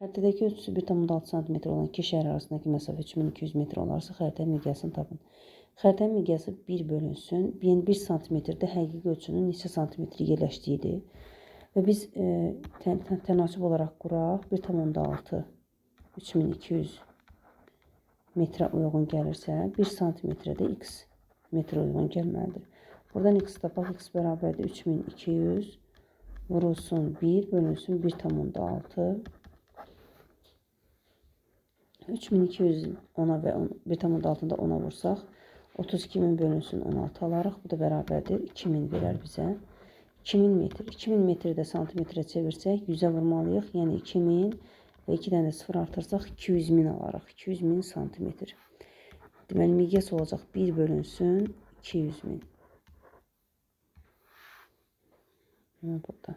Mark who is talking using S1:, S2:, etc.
S1: Xəritədəki ölçüsü 1,6 sm olan iki şəhər arasındakı məsafə 3200 metr olarsa, xəritənin miqyasını tapın. Xəritənin miqyası 1 bölünsün. Yəni 1 sm-də həqiqi ölçünün neçə santimetr yerləşdiyidir. Və biz tənasüb olaraq quraq 1,6 3200 metrə uyğun gəlirsə, 1 sm-də x metrə uyğun gəlməlidir. Buradan x tapaq, x bərabərdir 3200 vurulsun 1 bölünsün 1,6. 3200 10-a və 1,6-da 10-a vursaq 32.000 bölünsün 16 alarıq. Bu da bərabərdir 2000 verər bizə. 2000 metr. 2000 metri də santimetrə çevirsək 100-ə vurmalıyıq. Yəni 2000 və 2 dənə də 0 artırsaq 200.000 alarıq. 200.000 santimetr. Deməli miqyas olacaq 1 bölünsün 200.000. Burada.